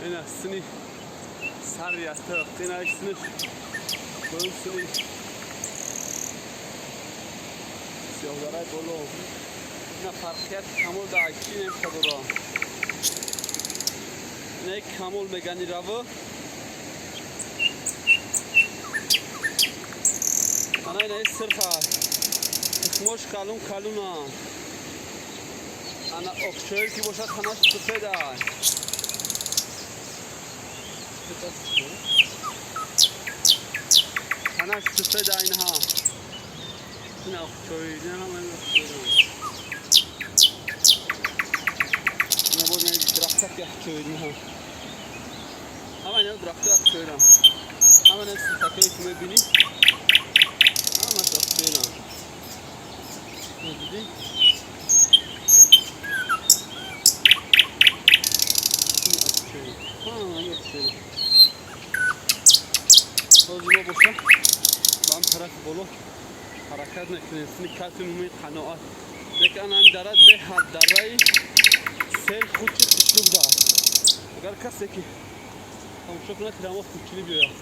Ина сини сари ятиқ, ина синиш дуюм, сини сиёҳдараи боло. Ина фарқият камол да чӣ немша дора. Ина камол мегани раву. Ана ина сирха. Тухмош калун калуна. Ана окчои ки бошад, танаш сафеда. Танаш сафеда инҳа. Ина окчои, ина ҳама окчои. Ина боз ина дарахтак окчои инҳа. Ҳама ина дарахти окчои. Ҳама ина сифатое ки мебинӣ, ҳамаш окчои. Дидӣ? Ин окчои. Ҳама окчои. Ҳозир мо боша ба ҳам тарафи боло ҳаракат мекунем, сини калфи мумин қаноат. Лекин ана ҳами дара беҳад дараи сел хучи хушрӯ будааст. Агар касе ки тамошо кунад, тирамо хучилӣ биёяд.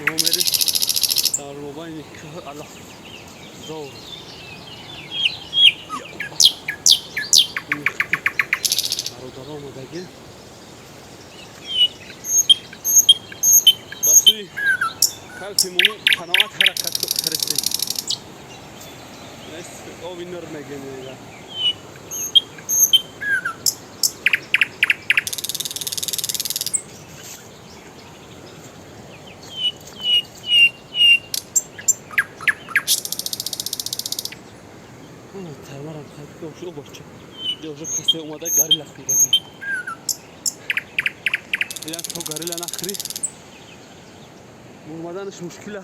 Мо мерем дар мобайни кӯҳ алаф зор. Бародаро омадагӣ ба сӯи калфи мумин қаноат ҳаракат кардем. Оби нур мегӯем. Тармарам бача, уже касе омада, горилла хӯрдаги. Дидам, то горилла нахӯрӣ, омаданаш мушкил.